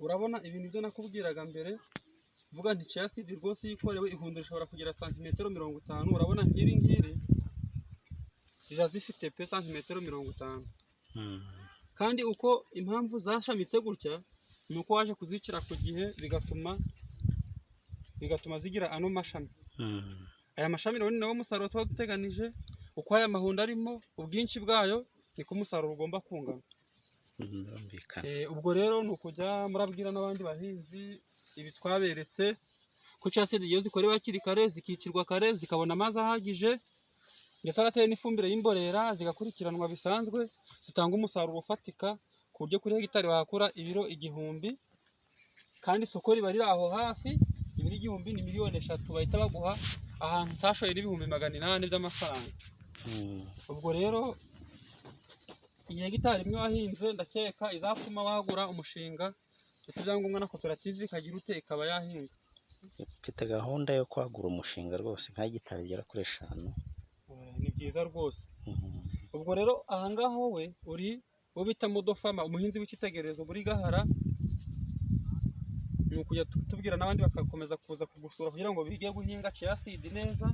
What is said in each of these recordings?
Urabona ibintu byo nakubwiraga mbere, vuga nti chia seed rwose yikorewe ihundo rishobora kugira santimetero 50. Urabona nk'iri ngiri rirazifite pe, santimetero 50. Kandi uko impamvu zashamitse gutya ni uko waje kuzicira ku gihe, bigatuma zigira ano mashami. Aya mashami rero ni nawo musaruro tuba duteganije. Uko aya mahundo arimo ubwinshi bwayo niko umusaruro ugomba kungana. Birumvikana. Ubwo rero ni ukujya murabwira n'abandi bahinzi ibi twaberetse, ko chia seed iyo zikorewe hakiri kare, zikicirwa kare, zikabona amazi ahagije, ndetse arateye n'ifumbire y'imborera, zigakurikiranwa bisanzwe, zitanga umusaruro ufatika ku buryo kuri hegitari wahakura ibiro 1000, kandi isoko riba riri aho hafi. Ibiro 1000 ni miliyoni 3 bahita baguha ahantu utashoye n'800,000 by'amafaranga. Ubwo rero iyi hegitari imwe wahinze ndakeka izatuma wagura umushinga, ndetse ibyangombwa na koperative ikagira ute, ikaba yahinga. Mfite gahunda yo kwagura umushinga rwose nka hegitari zigera kuri 5. Ni byiza rwose. Ubwo rero ahangaha wowe uri uwo bita model farmer, umuhinzi w'icyitegererezo muri Gahara. Ni ukujya tubwira n'abandi bagakomeza kuza kugusura kugira ngo bige guhinga chia seed neza,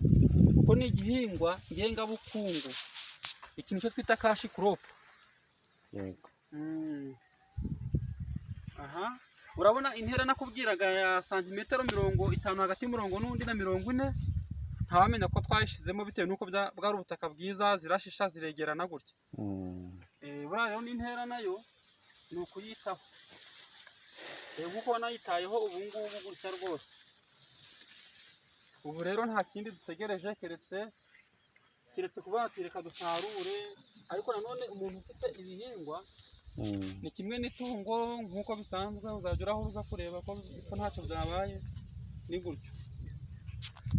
kuko ni igihingwa ngengabukungu, ikintu cyo twita cash crop. Yego. Aha urabona intera nakubwiraga ya santimetero 50 hagati y'umurongo n'undi na 40, ntawamenya ko twayishizemo bitewe n'uko bwari ubutaka bwiza, zirashisha ziregerana gutya. Buriya rero n'intera nayo ni ukuyitaho. Nk'uko wanayitayeho ubu ngubu gutya rwose. Ubu rero nta kindi dutegereje keretse kuba reka dusarure, ariko nanone umuntu ufite ibihingwa ni kimwe n'itungo nk'uko bisanzwe, uzajya uraho uza kureba ko ntacyo byabaye, ni gutyo.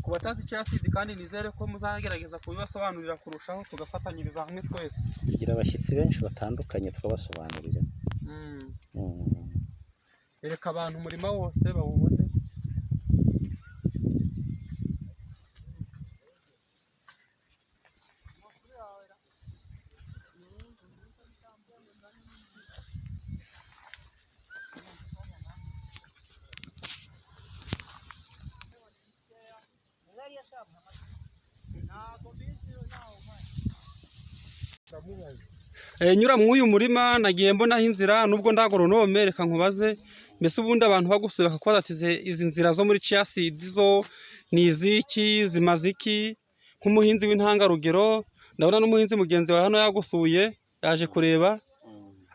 Ku batazi chia seed kandi nizere ko muzagerageza kubibasobanurira kurushaho, tugafatanyiriza hamwe twese. Tugira abashyitsi benshi batandukanye tukabasobanurira. Ereka abantu umurima wose bawubone. Nyura mw'uyu murima nagiye mbonaho inzira, nubwo ndi agoronome reka nkubaze, mbese ubundi abantu bagusuye bakakubaza ati izi nzira zo muri chia seed zo ni iziki, zimaze iki? Nk'umuhinzi w'intangarugero, ndabona n'umuhinzi mugenzi wawe hano yagusuye yaje kureba,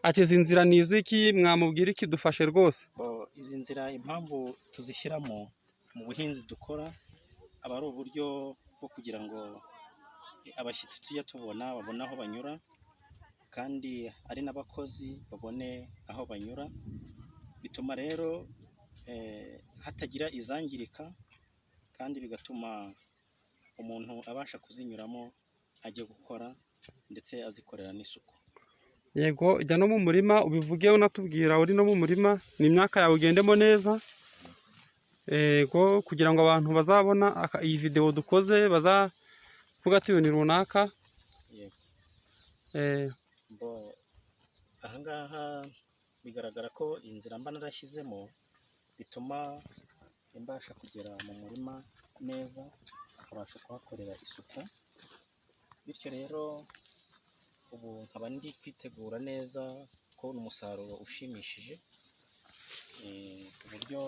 ati izi nzira ni iziki, mwamubwira iki? Dufashe rwose. Izi nzira impamvu tuzishyiramo mu buhinzi dukora, aba ari uburyo bwo kugira ngo abashyitsi tujya tubona babone aho banyura, kandi ari n'abakozi babone aho banyura. Bituma rero hatagira izangirika, kandi bigatuma umuntu abasha kuzinyuramo ajya gukora, ndetse azikorera n'isuku. Yego, jya no mu murima ubivuge, unatubwira uri no mu murima, ni imyaka yawe ugendemo neza. Yego, kugira ngo abantu bazabona iyi videwo dukoze bazavuga ati uyu ni runaka. Yego. Ahangaha bigaragara ko inzira mba narashyizemo bituma mbasha kugera mu murima neza, nkabasha kuhakorera isuku. Bityo rero ubu nkaba ndi kwitegura neza kubona umusaruro ushimishije, ku buryo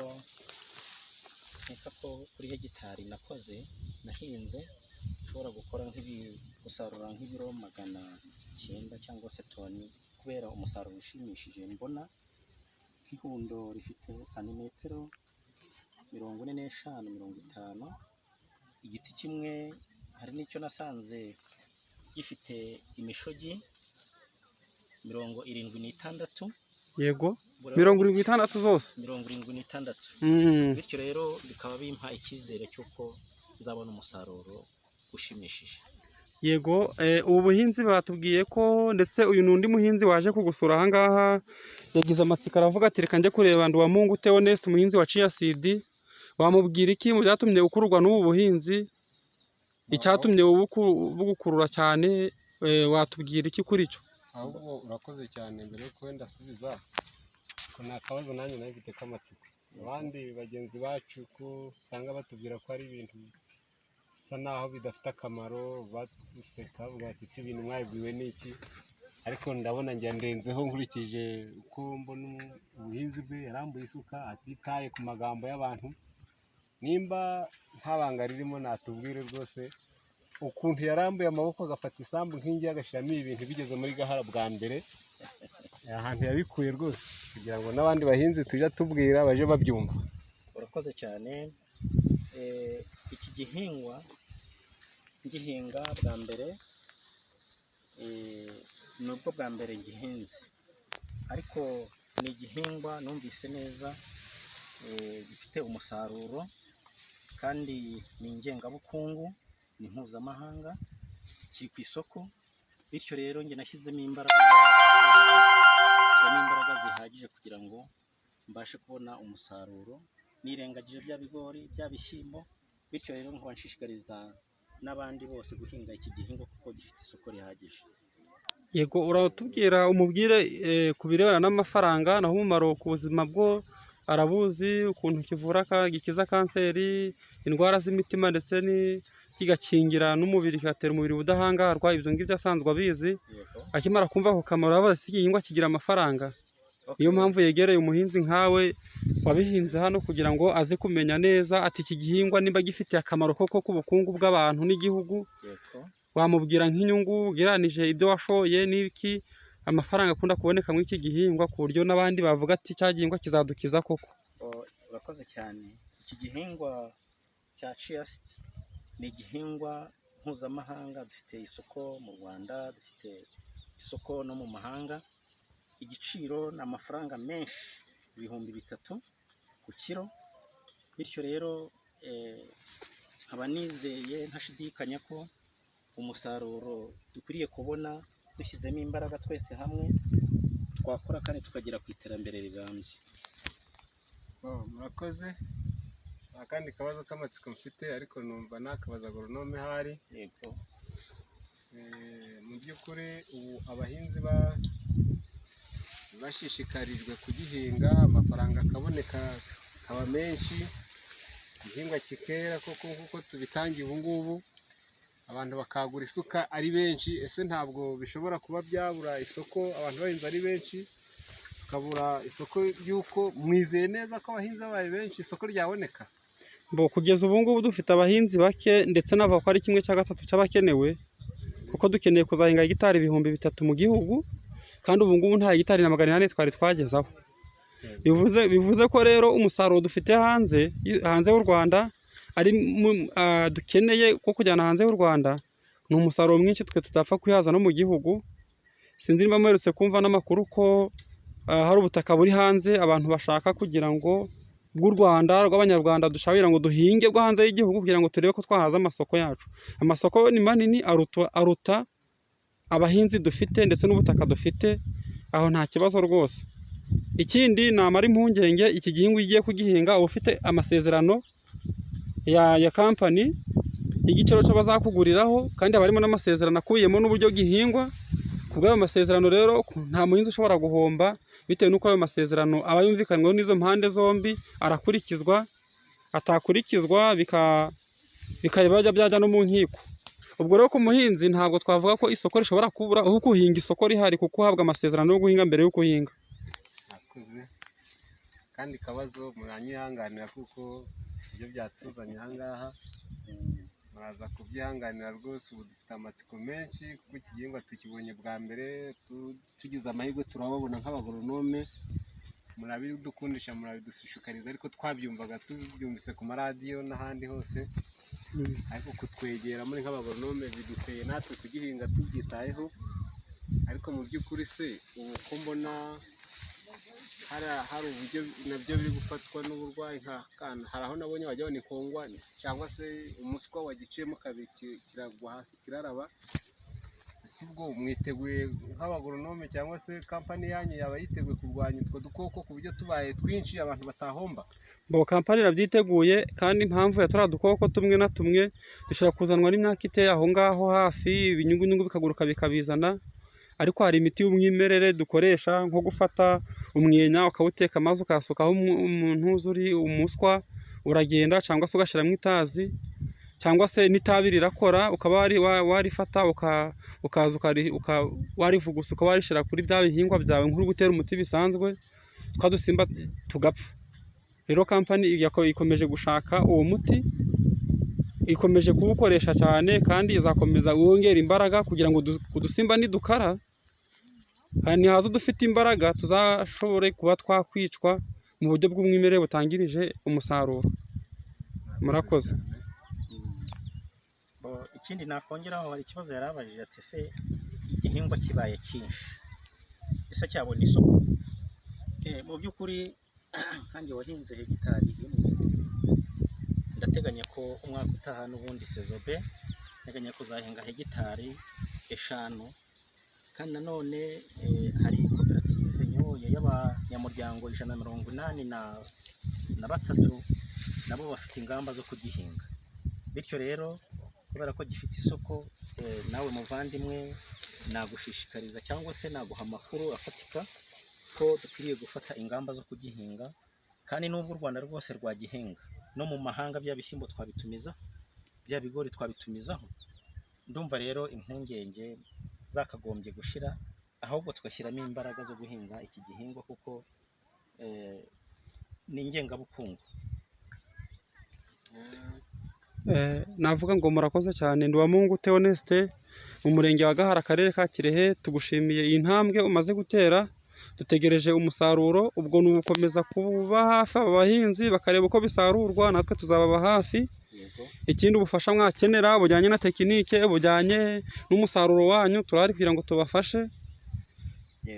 nkeka ko kuri hegitari nakoze nahinze nshobora gukora gusarura nk'ibiro 900 cyangwa se toni, kubera umusaruro ushimishije mbona. Nk'ihundo rifite santimetero 45, 50, igiti kimwe hari n'icyo nasanze gifite imishogi 76. Yego, 76 zose. 76. Bityo rero bikaba bimpa icyizere cy'uko nzabona umusaruro ushimishije. Yego, ubu buhinzi batubwiye ko, ndetse uyu ni undi muhinzi waje kugusura ahangaha, yagize amatsiko aravuga ati reka njye kureba Nduwamungu Theoneste, umuhinzi wa chia seed. Wamubwira iki mu byatumye ukururwa n'ubu buhinzi, icyatumye bugukurura cyane, watubwira iki kuri cyo? Ahubwo urakoze cyane. Mbere yuko wenda asubiza Ko nta kabazo nanjye nawe mfite k'amatsiko. Abandi bagenzi bacu ko usanga batubwira ko ari ibintu bisa naho bidafite akamaro, baduseka bavuga bati si ibintu mwabibwiwe n'iki, ariko ndabona njya ndenzeho nkurikije uko mbona ubuhinzi bwe, yarambuye isuka atitaye ku magambo y'abantu. Nimba nta banga ririmo natubwire rwose ukuntu yarambuye amaboko agafata isambu nk'ingi agashyiramo ibi bintu bigeze muri Gahara bwa mbere, ahantu yabikuye rwose, kugira ngo n'abandi bahinzi tujya tubwira baje babyumva. Urakoze cyane. Iki gihingwa ngihinga bwa mbere, ni ubwo bwa mbere ngihinze, ariko ni igihingwa numvise neza, gifite umusaruro kandi ni ingengabukungu, ni mpuzamahanga, kiri ku isoko. Bityo rero njye nashyizemo imbaraga, nshyiramo imbaraga zihagije kugira ngo mbashe kubona umusaruro, nirengagije bya bigori, bya bishyimbo. Bityo rero nkaba nshishikariza n'abandi bose guhinga iki gihingwa kuko gifite isoko rihagije. Yego, uratubwira umubwire ku birebana n'amafaranga, naho umumaro ku buzima bwo arabuzi, ukuntu kivura gikiza kanseri, indwara z'imitima, ndetse kigakingira n'umubiri, kigatera umubiri ubudahangarwa. Ibyo ngibyo asanzwe abizi. Yego. Akimara kumva ako kamaro aravuga ati iki gihingwa kigira amafaranga. Niyo mpamvu yegereye umuhinzi nkawe wabihinze hano kugira ngo aze kumenya neza ati iki gihingwa niba gifitiye akamaro koko k'ubukungu bw'abantu n'igihugu. Yego. Wamubwira nk'inyungu ugereranije ibyo washoye n'iki, amafaranga akunda kuboneka muri iki gihingwa, ku buryo n'abandi bavuga ati cya gihingwa kizadukiza koko. Urakoze cyane. Iki gihingwa cya chia seed ni igihingwa mpuzamahanga, dufite isoko mu Rwanda, dufite isoko no mu mahanga. Igiciro ni amafaranga menshi, 3000 ku kiro. Bityo rero nkaba nizeye ntashidikanya ko umusaruro dukwiriye kubona dushyizemo imbaraga twese hamwe twakora kandi tukagera ku iterambere rirambye. Murakoze. Akandi kabazo k'amatsiko mfite, ariko numva nakabaza agoronome ahari. Yego. Mu by'ukuri ubu abahinzi bashishikarijwe kugihinga, amafaranga akaboneka akaba menshi, igihingwa kikera koko nk'uko tubitangiye ubu ngubu, abantu bakagura isuka ari benshi. Ese ntabwo bishobora kuba byabura isoko abantu bahinze ari benshi, tukabura isoko ry'uko mwizeye neza ko abahinzi babaye benshi isoko ryaboneka? Bo kugeza ubu ngubu dufite abahinzi bake, ndetse navuga ko ari 1/3 cy'abakenewe, kuko dukeneye kuzahinga hegitari 3000 mu gihugu, kandi ubu ngubu nta hegitari na 800 twari twagezaho. Bivuze ko rero umusaruro dufite hanze y'u Rwanda ari dukeneye ko kujyana hanze y'u Rwanda ni umusaruro mwinshi twe tutapfa kwihaza no mu gihugu. Sinzi niba muherutse kumva n'amakuru ko hari ubutaka buri hanze abantu bashaka kugira ngo bw'u Rwanda rw'Abanyarwanda dushaka kugira ngo duhinge bwo hanze y'igihugu kugira ngo turebe ko twahaza amasoko yacu. Amasoko ni manini aruta abahinzi dufite ndetse n'ubutaka dufite, aho nta kibazo rwose. Ikindi namara impungenge, iki gihingwa ugiye kugihinga uba ufite amasezerano ya kampani y'igiciro cyo bazakuguriraho, kandi haba harimo n'amasezerano akubiyemo n'uburyo gihingwa. Ku bw'ayo masezerano rero nta muhinzi ushobora guhomba, bitewe n'uko ayo masezerano aba yumvikanyweho n'izo mpande zombi, arakurikizwa, atakurikizwa bikaba byajya no mu nkiko. Ubwo rero ku muhinzi ntabwo twavuga ko isoko rishobora kubura, ahubwo uhinga isoko rihari kuko uhabwa amasezerano yo guhinga mbere y'uko uhinga. Murakoze. Kandi kabazo muranyihanganira kuko ibyo byatuzanye aha ngaha, muraza kubyihanganira rwose. Ubu dufite amatsiko menshi kuko iki gihingwa tukibonye bwa mbere, tugize amahirwe turababona nk'abagoronome, murabidukundisha, murabidushishikariza, ariko twabyumvaga tubyumvise ku maradiyo n'ahandi hose, ariko kutwegera muri nk'abagoronome biduteye natwe kugihinga tubyitayeho. Ariko mu by'ukuri se ubu ko mbona hari uburyo nabyo biri gufatwa n'uburwayi nka kana, hari aho nabonye wagira ngo ni nkongwa cyangwa se umuswa wagiciyemo kabiri kiragwa hasi kiraraba. Ese ubwo mwiteguye nk'abagoronome cyangwa se kampani yanyu yaba yiteguye kurwanya utwo dukoko ku buryo tubaye twinshi abantu batahomba? Bo kampani irabyiteguye, kandi impamvu ya turiya dukoko tumwe na tumwe dushobora kuzanwa n'imyaka iteye aho ngaho hafi, ibinyugunyugu bikaguruka bikabizana, ariko hari imiti y'umwimerere dukoresha nko gufata Umwenya ukawuteka amazi ukasukaho umuntu uri umuswa uragenda, cyangwa se ugashyiramo itazi, cyangwa se n'itabi rirakora, ukaba warifata ukaza warivugusa ukaba warishyira kuri bya bihingwa byawe nk'uri gutera umuti bisanzwe, twa dusimba tugapfa. Rero kampani ikomeje gushaka uwo muti, ikomeje kuwukoresha cyane, kandi izakomeza wongera imbaraga kugira ngo udusimba nidukara nihaza udufite imbaraga tuzashobore kuba twakwicwa mu buryo bw'umwimerere butangirije umusaruro. Murakoze. Ikindi nakongeraho, hari ikibazo yari abajije ati ese igihingwa kibaye cyinshi ese cyabona isoko? Mu by'ukuri nkanjye wahinze hegitari imwe, ndateganya ko umwaka utaha n'ubundi saison B nteganya kuzahinga hegitari 5. Kandi nanone hari koperative nyoboye y'abanyamuryango 183, nabo bafite ingamba zo kugihinga. Bityo rero kubera ko gifite isoko, nawe muvandimwe nagushishikariza cyangwa se naguha amakuru afatika ko dukwiriye gufata ingamba zo kugihinga. Kandi n'ubwo u Rwanda rwose rwagihinga, no mu mahanga bya bishyimbo twabitumizaho, bya bigori twabitumizaho. Ndumva rero impungenge zakagombye gushira, ahubwo tugashyiramo imbaraga zo guhinga iki gihingwa kuko ni ingengabukungu. Navuga ngo murakoze cyane. Nduwamungu Theoneste mu murenge wa Gahara, akarere ka Kirehe, tugushimiye iyi ntambwe umaze gutera, dutegereje umusaruro. Ubwo ni ugukomeza kuba hafi aba bahinzi bakareba uko bisarurwa, natwe tuzababa hafi. Ikindi ubufasha mwakenera bujyanye na tekinike, bujyanye n'umusaruro wanyu, turahari kugira ngo tubafashe.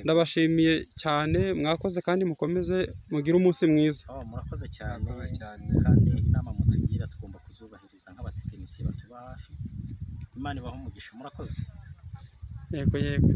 Ndabashimiye cyane, mwakoze kandi mukomeze mugire umunsi mwiza. Murakoze cyane. Murakoze cyane. Kandi inama mutugira tugomba kuzubahiriza nk'abatekinisiye batuba hafi. Imana ibahe umugisha, murakoze. Yego yego.